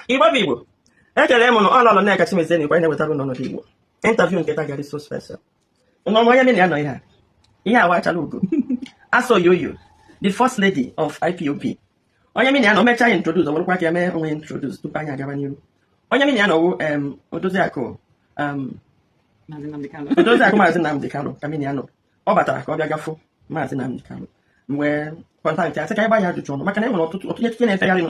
Igbo. Ekele m no Lolo Nneka Chimezie ni kwa ine wetara n'ọnọdụ Igbo. Interview nke taa so special. No onye me na ihe a. Ihe a wachala ugo. Aso Yoyo, the first lady of IPOB. Onye me na mecha introduce ọbụrụkwa ka eme onwe introduce tupu anyị agaba n'iru. Onye me na wo Odoziakụ Nnamdi Kanu. Odoziakụ Maazị Nnamdi Kanu ka me na ọ batara ka ọ bịa gafụ Maazị Nnamdi Kanu. Mgbe kọntaktị asị ka anyị gba ya ajụjụ ọnụ maka na enwere ọtụtụ echiche na-efegharị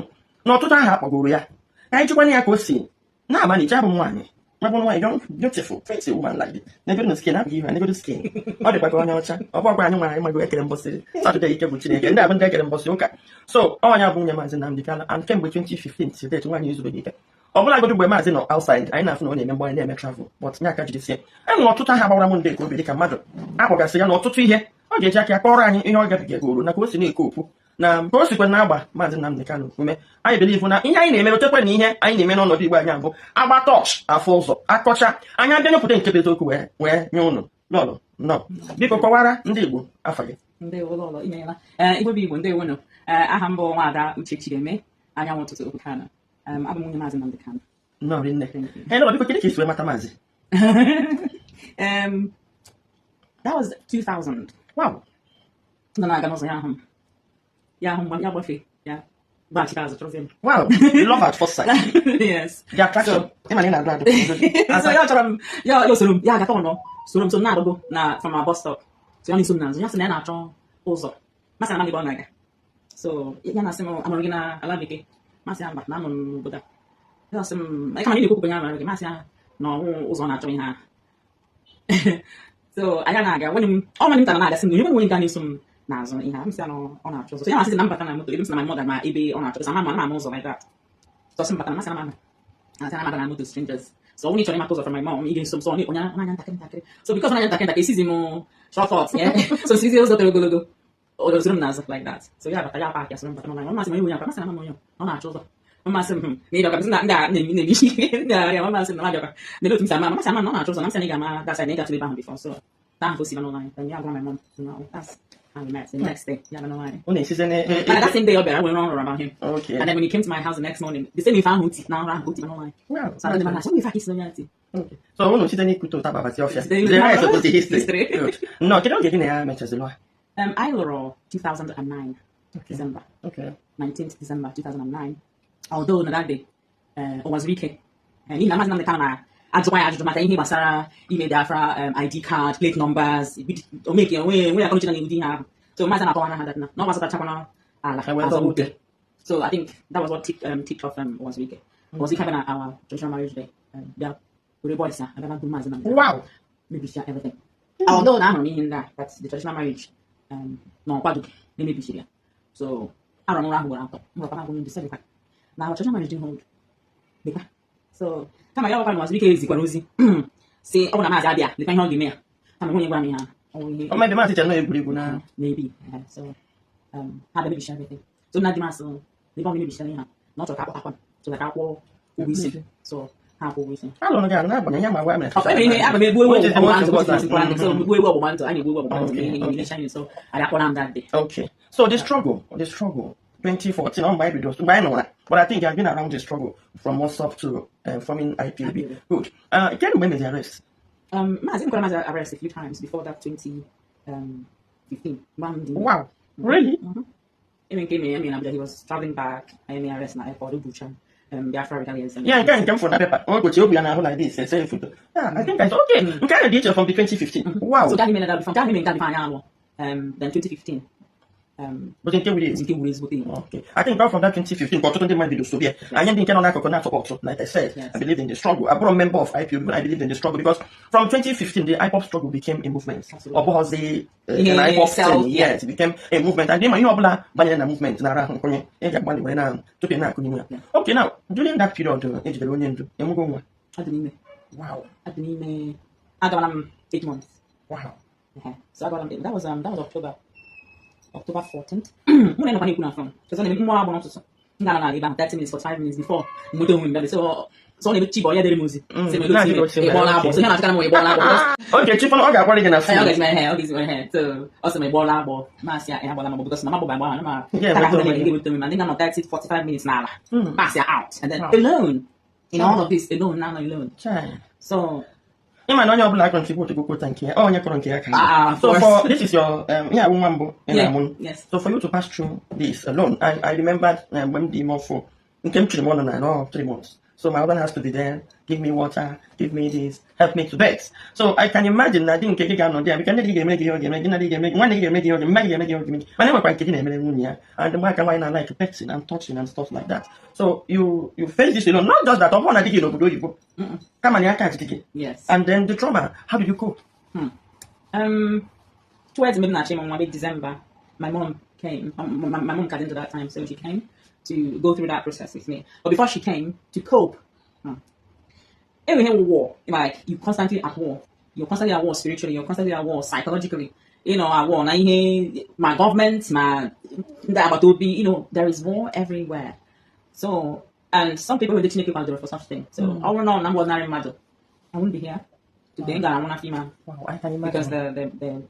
n'ọtụtụ aha akpọgoro ya. Ka anyị chịkwana ya ka o si na-aba n'iche abụ nwaanyị mabụ nwaanyị beautiful pretty woman like this. Negodo skin abụghị ihe negodo skin ọ dịkwa ka onye ọcha ọ bụ ọgwa anyị nwere anyị mago ekele mbọsị Saturday ike bụ Chineke ndị abụ ndị ekele mbọsị ụka so ọnya bụ nwunye Maazị Nnamdi Kanu and kemgbe 2015 si date nwaanyị izubeghị ike ọ bụla godo mgbe Maazị nọ outside anyị na-afụ na ọ na-eme mgbe na-eme travel but nye aka jidesie enwere ọtụtụ aha gbawara m ndị ka obi dịka mmadụ akpọgasị ya na ọtụtụ ihe ọ ga-eji aka kpọrọ anyị ihe ọ gabiga goro na ka o si na-eke okwu na ka o sikwa na-agba Maazị Nnamdi Kanu ume anyị believe na ihe anyị na-eme otekwe na ihe anyị na-eme n'ọnọdụ Igbo anyị abụ agba touch afọ ụzọ akọcha anyị abịa nyepụta nke bụ eziokwu wee nye ụnụ Lolo nọ biko kọwara ndị Igbo afa gị. Ndewo Lolo imeela Igbo bụ Igbo ndewo nọ aha mbụ Nwaada Uche Chideme anyanwụ ụtụtụ okwu Kanu abụ m nwunye Maazị Nnamdi Kanu. Nọ rinne Lolo biko kedu ka isi wee mata Maazị? That was 2000. Wow. No, I got no yeah, buffy. Yeah. But she has a trophy. Wow. Love at first sight. Yes. The attraction. So I got on no. So now go na from our bus stop. So only soon now. So just na atro also. Masa na me bon like. So ya na semo amorigina alabike. Masa na na mo boda. Ya sem I can really cook benya na masa no ụzọ na atro ihe. So I got na when all my name na da sem you when can some Nazo, I'm saying on our choice. So, yeah, I see number time to my mother, my EB on our choice. I'm also like that. So, some but I'm not to strangers. So, only trying to from my mom, eating some song. So, because I can't see more short thoughts, yeah. So, she's also go or those room like that. So, yeah, but I pack yes, but I'm on our choice. Mama said, need a that maybe she, Mama said, they look to Mama, I'm not chosen. I'm saying, that's I need to be bound before. So, thank you, online. Then, yeah, my mom, that's. And we met the next day. Yeah, I don't know why. That same day, I went on about him. Okay. And then when he came to my house the next morning, the same if I'm now around Houti, I don't know why. Wow. So I don't know if I kiss no yet. Okay. So I want to see any kuto taba about your office. The rest of the history. No, can you get in there, Manchester Law? I Loro 2009 December. Okay. 19th December 2009. Although on that day, it was weekend. And in Amazon the camera. I just matter any masara email Afra ID card, plate numbers, or make it when I continue with have. So my son had that now. No was that so I think that was what tipped off was weekend. Was it having our traditional marriage day? Yeah, we were boys. I never do Mazen. Wow. Maybe share everything. Although I'm not in that, but the traditional marriage, no, maybe she. So I don't know who I'm going to say. Now traditional marriage didn't hold. So kama yawa kwani wazibike hizi kwa ruzi si au na mazi abia the kind of the mayor kama mwenye kwa miha o maybe ma teacher no egwuregwu na maybe so have maybe share everything so na dima so the bomb maybe share ha not talk about so that akwo obisi so ha ko obisi alo no ga na abanya nya ma wa me so so I got that day. Okay, so the struggle 2014 on my videos by no one, but I think I've been around the struggle from WhatsApp to forming IPOB. Good. Can you remember the arrest? I think I was arrested a few times before that 2015. Wow, really? Even came here, I mean, he was traveling back. I mean, arrested at airport, Bucha. Biafra retaliation. Yeah, I can't come from that paper. Oh, but you'll be an hour like this and say photo. Yeah, I think I said, okay, you kind of detail from the 2015. Wow. So that meant that from that then 2015. But in okay. I think from that 2015, got 20 my videos so yeah. I didn't get on that support. Like I said, yes. I believe in the struggle. I brought a member of IPOB, but I believed in the struggle because from 2015 the IPOB struggle became a movement. Or was the IPOB thing, yes, it became a movement. I didn't know a movement. Okay, now during that period, wow. I got 8 months. Wow. So I got that was October 14th. When I from because I Nga na liba 30 minutes, 45 minutes before. Muto mumbe. So only chibo ya dere muzi. Se me go to ebola abo. So na atika na mo ebola abo. Okay, chief, ọ ga-akwari gị na phone. Okay, my hair. So also my ebola abo. Mas ya ebola abo because mama bo ba na ma. Yeah, Taka na give to me. I think I'm 30 45 minutes now. Mas ya out. And then alone. In all of this alone, now alone. So ịma na onye ọbụla contribute go quote nke ya onye kọrọ nke ya ka so for this is your yeah woman yes. So for you to pass through this alone, I remembered when the more for came to the morning and 3 months. So my husband has to be there, give me water, give me this, help me to bed. So I can imagine I didn't get on there because I didn't make and why not like petting and touching and stuff like that. So you face this alone, not just that of one I did come on, I can't. Yes. And then the trauma, how did you cope? Towards midnight, in December, my mom came. My mom got into that time, so she came to go through that process with me. But before she came, to cope, every war, like you constantly at war. You're constantly at war spiritually. You're constantly at war psychologically. You know, at war. Now, my government, there is war everywhere. So, and some people will literally keep on doing for such things. So, I will not. I'm not mad. I wouldn't be here today. I want to female. Wow, I can imagine. Because the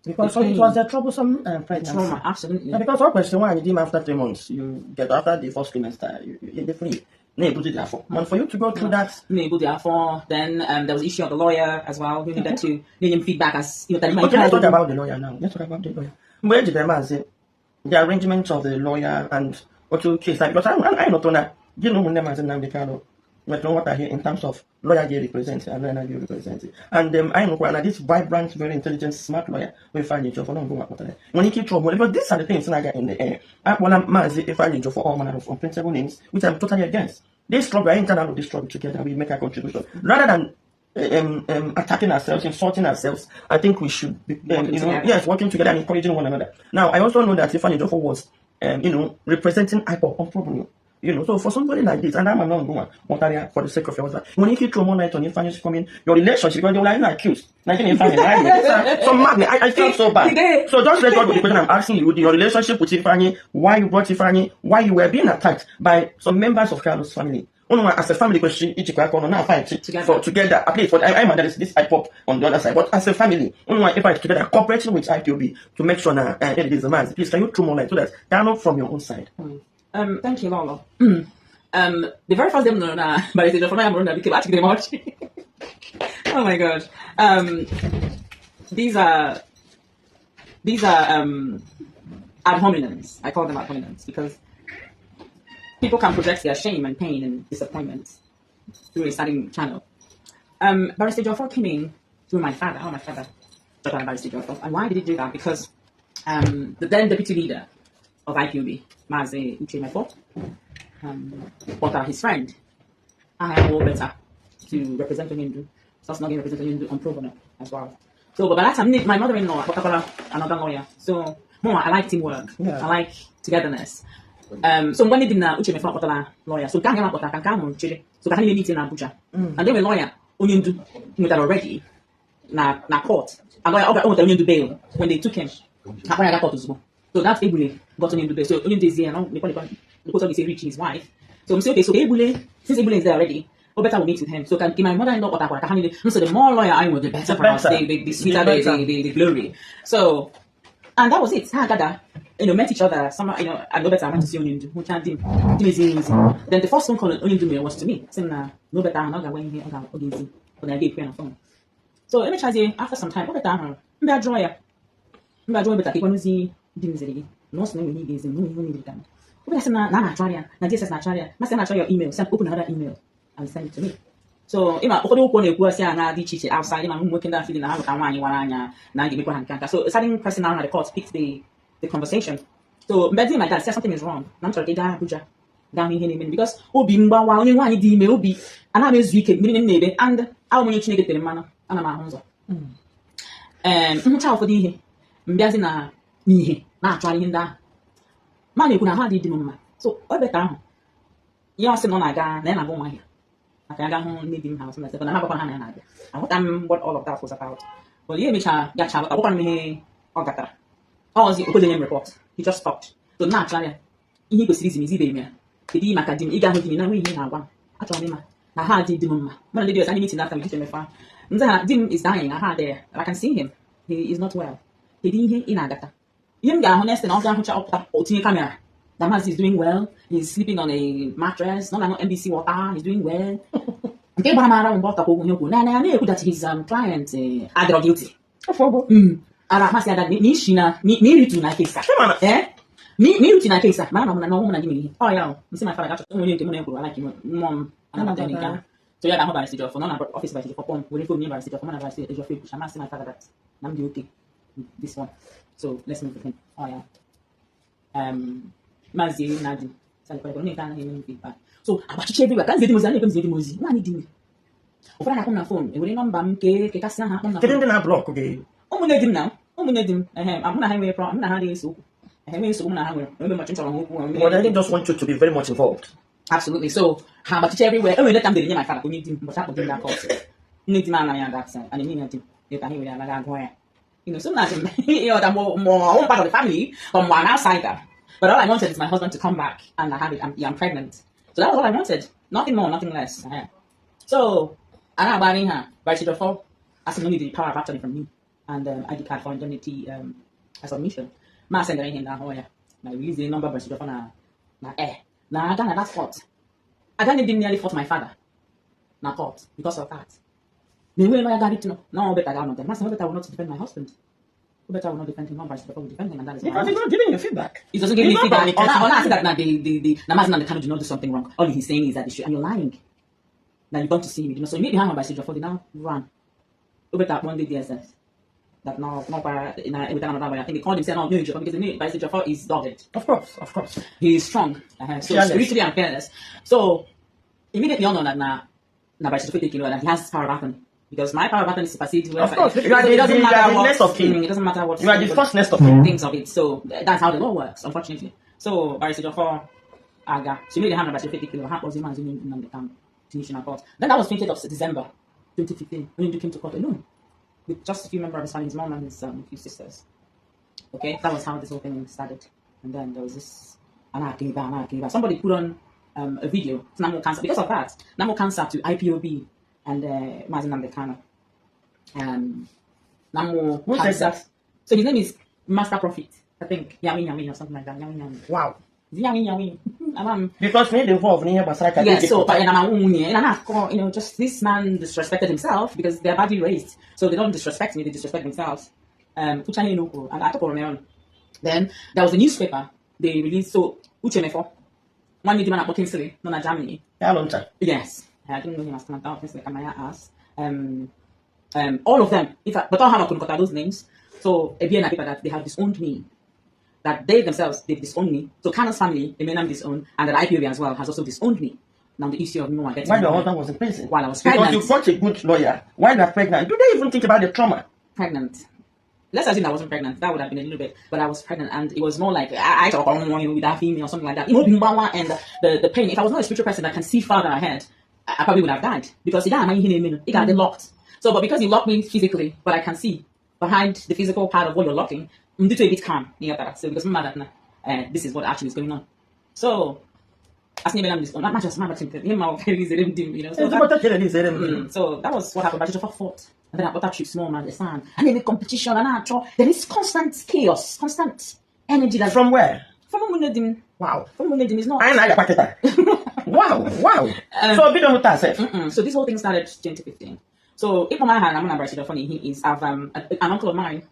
because it was a troublesome pregnancy. Trauma, absolutely. Yeah, because one question why you did after 3 months, you get after the first trimester, you're free. And for you to go through that, then there was the issue of the lawyer as well. We needed to give him feedback as okay, let's talk about the lawyer now. Where did the arrangement of the lawyer and what to case like because I not know you know when them as Nnamdi Kanu. But know what I hear in terms of lawyer they represent and lawyer they represent. And I know when this vibrant, very intelligent, smart lawyer we find it for no go when he keep trouble. Because these are the things I get in the air. I want to find it for all manner of unprintable names, which I'm totally against. They struggle, I internal this struggle together, we make a contribution. Rather than attacking ourselves, insulting ourselves, I think we should be working together and encouraging one another. Now I also know that Barr Ejiofor was representing IPOB on problem. So for somebody like this, and I'm not going for the sake of your husband, when you keep throw more light on your financial coming, your relationship, because you're like accused. Like in so madness, I feel so bad. So just record with the question I'm asking you, your relationship with Tiffany, why you brought Tiffany, why you were being attacked by some members of Carlos family. As a family question, each now fight together. At least I'm that is this IPOB on the other side, but as a family, if I together cooperating with IPOB to make sure that it is a man. Please can you throw more light so that Kanu from your own side? Thank you, Lolo. The very first day, but it's the first time I became actually much. Oh my god. These are ad hominems. I call them ad hominems because people can project their shame and pain and disappointment through a certain channel. Barr Ejiofor came in through my father. My father, Dr. Barr Ejiofor. And why did he do that? Because the then deputy leader of IPOB, Mazi Uchemefo, but his friend, I have all better to represent him. So it's not going to represent him on pro bono as well. So, but by that time, my mother-in-law, another lawyer. So, more, I like teamwork. Yeah. I like togetherness. So when they did Uchemefo lawyer, so can't get Chile. So can meet in Abuja. And then a lawyer, only do that already. Na court. And lawyer only do bail when they took him. So that's Ebule got on into the so only this year now because of his rich his wife. So I'm saying okay, so Ebule, since Ebule is there already, or better we'll meet with him. So can my mother-in-law so the more lawyer I want, the better for us. The sweeter the glory. So and that was it. Met each other. Some I know better I went to see Onyindu, who can't do. Then the first phone call Onyindu was to me, saying no better I'm not going here Oginzi. But I gave her a phone. So let me try to after some time, what better I'm drawer better keep on see no snowing need is no need them. Open us na Jesus Natalia. Must not your email, send open another email and send it to me. So if I open a outside, I'm working that feeling out so starting person now at the court speaks the conversation. So begging my dad says something is wrong. I'm sorry, down here because Obimba only one email Obi and I'm as weak meaning and I'll manage to get the manner and I'm a child for the Mbiazina nihe na-achọrọ ihe ndị ahụ ma na-ekwu na ha dị mma so o beta ahụ ya ọsị nọ na-aga na ya na-agụ nwa ahịa maka ya ga hụ nne di m ha ọsị na agbakwa ha na ya na-abịa aghọta m what all of that was about but ihe mecha gacha agbakwa m ihe ọ gatara ọ ọzi okwede nye m report he just stopped so na-achọ ya ihe kwesịrị izi izi ime ya kedu maka di m ị ga-ahụ di m na nwe ihe na-agwa achọrọ m ịma na ha dị di m mma mana ndị ọzọ anyị meeting after meeting mefa ndị ha di m is dying na ha there I can see him he is not well kedu ihe ị na-agata ihe m ga-ahụ next na ọ ga-ahụcha ọpụta o tinye kamera that man is doing well he's sleeping on a mattress not like NBC water he's doing well nke gbara mara mgbe ọ takwa okwu ihe okwu na na-ekwu that his client adịrọ guilty ara masị ada n'ishi na n'iritu na kesa n'iritu na kesa mara na ọnwụ na gị mere ihe ọ ya nsị ma fara gachọta onye nke m na-ekwuru alaki mmụọ m anabata nke so ya ga-ahụ Barr Ejiofor nọ na ọfịs Barr Ejiofor pọm were fon nye Barr Ejiofor mana Barr Ejiofor ekwucha masị ma fara that na m dị okay this one so let's move with him ọ ya Maazị Nnamdi onye nke anaghị eme feedback so agbachiche everywhere ka nzedi mozi a na-ekwe nzedi mozi nwaanyị dị ime ụfọdụ na-akpọ m na fon ewere nọmba m ke kasị aha akpọ m na kedu ndị na-blọk gị ụmụnne di m na ụmụnne di m mụ na ha enweghị problem mụ na ha adịghị ese okwu enweghị nsogbu mụ na ha nwere ebe machi chọrọ ha okwu well they just want you to be very much involved absolutely so ha agbachiche everywhere enwere leta m dere nye my father onye di m mbọchị akpọ di m n'aka ọsọ nne di m anaghị aga asa ana eme ya di m ka ha were anaghị agụ ya so not more part of the family from one outsider. But all I wanted is my husband to come back and I have it. I'm pregnant. So that was all I wanted. Nothing more, nothing less. So I know about her. Barr Ejiofor asked only the power of attorney from me and ID card for indemnity submission. Ma send her in that hoya. I released the number Barr Ejiofor na Now I done that fault. I done it nearly fought my father. Na court because of that. The way I got it to know. No better I don't know. Master, better I will not defend my husband. Better I will not defend him. Barr Ejiofor will defend him, and that is because he's not giving you feedback. He doesn't give me feedback. Or not say that Nnamdi Kanu did not do something wrong. All he's saying is that and you're lying. Now you've gone to see me. So immediately hang on Barr Ejiofor. They now run. Better one day DSS. That now every time I think they called him saying no Ejiofor because Barr Ejiofor is dogged. Of course. He is strong. So spiritually and fearless. So immediately you know that Barr Ejiofor taking over that he has power of attorney. Because my power of attorney supersedes of course, it doesn't matter what nest of kin. It doesn't matter what you are the first nest of kin. Things of it. So that's how the law works, unfortunately. So Barr Ejiofor Aga. So immediately hand Barr Ejiofor taking over. Was him as Nnamdi Kanu to court. Then that was 20th of December 2015 when he came to court alone. With just a few members of his family, his mom and his few sisters. Okay, that was how this whole thing started. And then there was this Anna. Somebody put on a video. Nnamdi Cancer. Because of that, Nnamdi Cancer to IPOB and Nnamdi Kanu. Who says that? So his name is Master Prophet. I think Yami or something like that. Yami. Wow. Yami. Because me involved in here, yes, so and just this man disrespected himself because they're badly raised. So they don't disrespect me, they disrespect themselves. And I took on. Then there was a newspaper they released. So Uchemefo, one media man at Kingsley, not Germany. Yes, I didn't know him as Kanata. Kingsley Kamaya asked. All of them. In fact, but all have couldn't those names. So a paper that they have disowned me. That they themselves, they've disowned me. So Kanu's family, they may not disown, and that IPOB as well has also disowned me. Now the issue of no one getting while your husband was in prison. While I was pregnant. Because you've got a good lawyer. While you're pregnant, do they even think about the trauma? Pregnant. Let's assume I wasn't pregnant. That would have been a little bit, but I was pregnant, and it was more like I talk with that female or something like that. And the pain. If I was not a spiritual person that can see farther ahead, I probably would have died because he got locked. So, but because you locked me physically, but I can see behind the physical part of what you're locking, I'm a bit calm. So because this is what actually is going on. So as not just my so that was what happened. Barr Ejiofor fought. And then I got that small man, the son. And then the competition and there is constant chaos, constant energy that from where? From Umunedim. Wow. From Umunedim is not. Wow. So be done with that. So this whole thing started 2015. So if my hand, I'm not Barr Ejiofor, he is an uncle of mine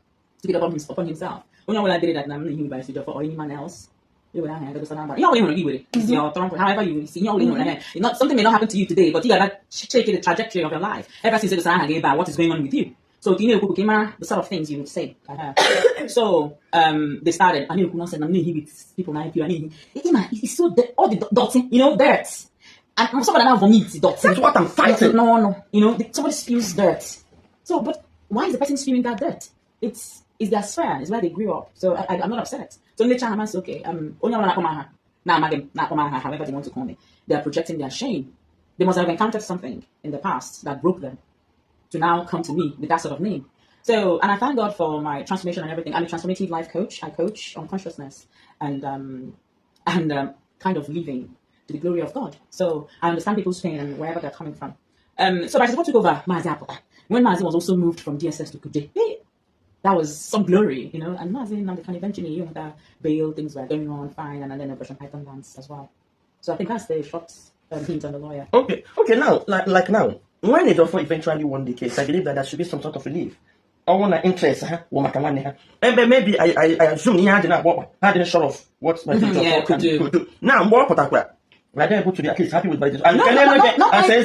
to get upon himself. When I did that, I'm not Barr Ejiofor or anyone else. However you see, not something may not happen to you today, but you gotta check the trajectory of your life. Ever since what is going on with you. So the sort of things you would say. So they started. I knew said with people like you. It's so all the dots, dirt. And somebody now vomits dots. That's what I'm fighting. No. Somebody spews dirt. So, but why is the person spewing that dirt? It's their sphere. It's where they grew up. So I'm not upset. So in the channel, I'm okay. However they want to call me. They are projecting their shame. They must have encountered something in the past that broke them to now come to me with that sort of name. So, and I thank God for my transformation and everything. I'm a transformative life coach. I coach on consciousness and and kind of living to the glory of God. So I understand people's pain and wherever they're coming from. So Barr Ejiofor took over Mazi Apota. When Mazi was also moved from DSS to Kuje, that was some glory, you know. And Mazi Nnamdi Kanu eventually, you know, that bail things were going on fine, and then Operation Python dance as well. So I think that's the short hint on the lawyer. Okay. Now, like now, when Ejiofor eventually won the case, I believe that there should be some sort of relief. I want to interest maybe I assume he hadn't sure of what Ejiofor could do. Now, more particular. We're able to be at least happy with Ejiofor. And can never get and say a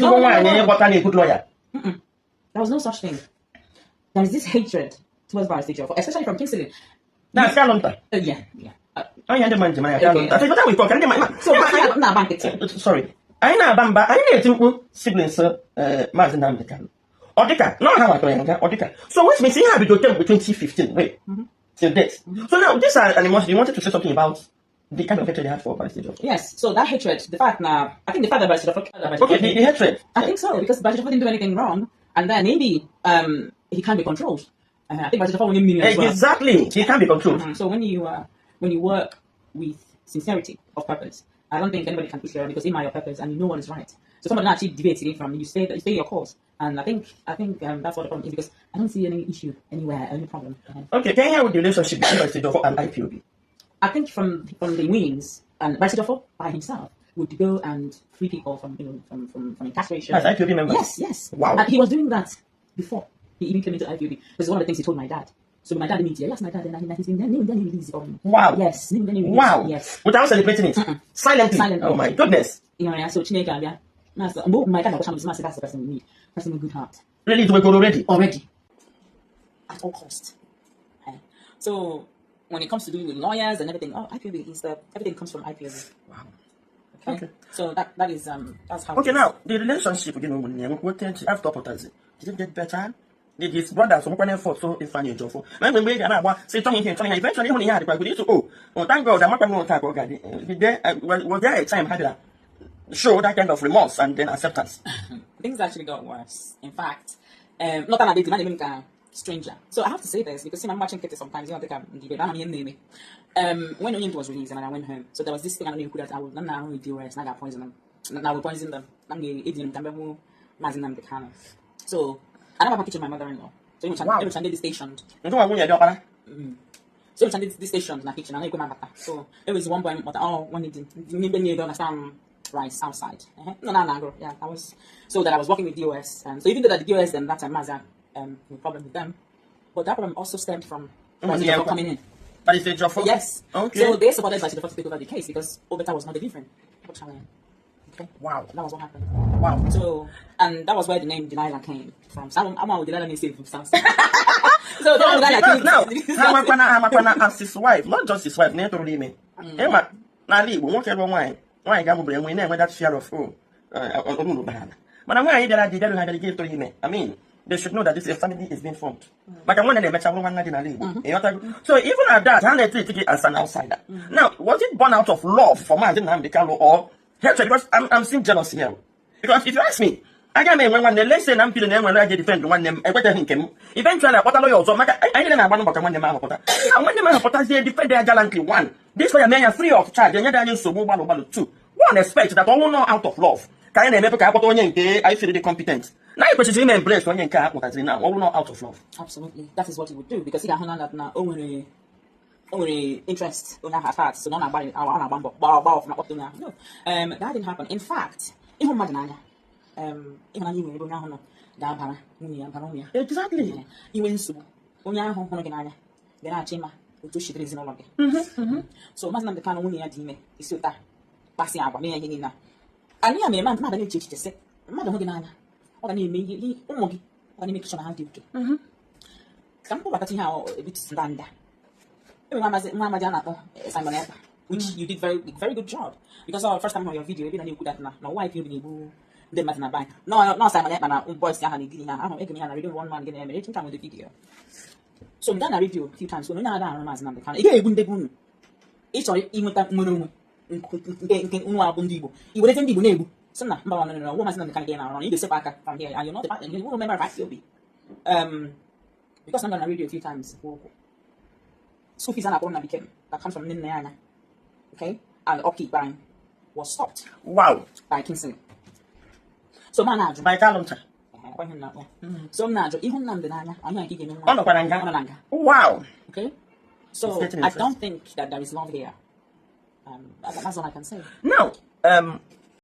good lawyer. There was no such thing. There is this hatred towards Barr Ejiofor, especially from Kingston. That's a long time. Yeah. I had the money. Sorry. I know Bamba. I know siblings, Mazi Nnamdi Kanu. Odika, not how I Odika. So which means he had to them between 2015, wait, till this. So now this animosity. You wanted to say something about the kind of hatred they had for Barr Ejiofor. Yes. So that hatred, the fact now, I think the fact that Barr Ejiofor. Okay, the hatred. I think so because Barr Ejiofor didn't do anything wrong, and then maybe he can't be controlled. I think Barr Ejiofor winning millions as well. Exactly, he can't be controlled. So when you work with sincerity of purpose, I don't think anybody can push you around because you know your purpose and you know what is right. So somebody not actually debates it from you stay your course, and I think that's what the problem is because I don't see any issue anywhere, any problem. Okay, can you hear with the relationship between Barr Ejiofor and IPOB? I think from the wings, and Barr Ejiofor by himself would go and free people from incarceration. As IPOB members? Yes. Wow. And he was doing that before he even came into IPOB. This is one of the things he told my dad. So my dad didn't meet you. Yes, my dad then he released it. Wow. Yes. Wow. Yes. Without celebrating it. Silently. Oh my goodness. You know, so Chineke, my dad was that's the person we need. Person with good heart. Really, it will go already. At all cost. So when it comes to doing with lawyers and everything, IPOB is everything comes from IPOB. Wow. Okay. So that is that's how. Okay, now the relationship again with after Potazi, did it get better? Did his brothers so if I Ejiofor? When we say eventually only had thank God I'm not going to talk was there a time had that show that kind of remorse and then acceptance? Things actually got worse. In fact, not that I did not even stranger. So I have to say this because I'm watching Kitty sometimes, you know, when Onyem was released and I went home, so there was this thing I knew that I would not only do and I got poison them. And I would poison them. I'm eating them, Nnamdi Kanu. So I never pictured my mother-in-law. So every Sunday they stationed. So every Sunday they stationed in the kitchen. I know my so it was one point, one eating. You don't understand rice outside. No. Yeah, I was so that I was working with DOS, and so even though that the DOS then that time Mazda no problem with them, but that problem also stemmed from coming in. But is it Ejiofor? Yes. Okay. So they supported Barr Ejiofor to take over the case because Obeta was not delivering. Okay. Wow. That was what happened. Wow. So and that was where the name Delilah came from. So I'm with Delilah name saved from Samson. So now, I'm his wife, not just his wife, never really me. Emma, now leave, we won't tell why I got to we never that fear of but I'm why that I did not give to him. I mean, they should know that this family is being formed. But I want to make so even at that, I treat it as an outsider. Now, was it born out of love for Mazi Nnamdi Kanu or hatred? Because I'm seeing jealousy here. Because if you ask me, I got me when they let's say I'm feeling them when I get defend one them, I better think him. Eventually, I put a lawyer also. I didn't have one about one man. And when the man put they defend their gallantly one. This way, a man free of charge, and yet I used to move one two. One expect that all not out of love. Can I never I feel the competent. Now you question embrace when you can't now, all not out of love. Absolutely. That is what he would do because he got that now only interest on her heart. So not about it, our bar from up to now. No. That didn't happen. In fact, even Madananya. Exactly. You win so Onya Honogananya. Then I chima to she is no longer. So Mazi Nnamdi Kanu Munia Dime is still that passing out me and Nina. And near me, Mother Nature to say, Mother Hoganana, or me, he, Omogi, or any mixture how do. Some poor how a bit slander. Mamma Jana, Simon Eppa, which you did very good job. Because our first time on your video, you didn't that now. Now, why if you been the Matina buy? No, Simon Eppa, boys, I don't make me and I reading one man getting a minute time with the video. So I'm done a review a few times when I don't Mazi Nnamdi Kanu. Again, wouldn't they boom? It's all even that moon. Unwa bundibo. You will attend the Bunebu. Some number one woman's not the kind of game around. You step back from here, and you're not the partner. You will remember IPOB. Because I'm going to read you a few times. School fees are not became that comes from Ninnayana. Okay? and upkeep by was stopped Wow. by Kingston. So man ajụ By Kalunta. so m na-ajụ ihu Nnamdi n'anya anya ka ị ga-eme Ọ nọkwa na nga. Ọ nọ na nga. Wow. Okay, so It's getting I interesting. don't think that there is love here. That's all I can say. Now,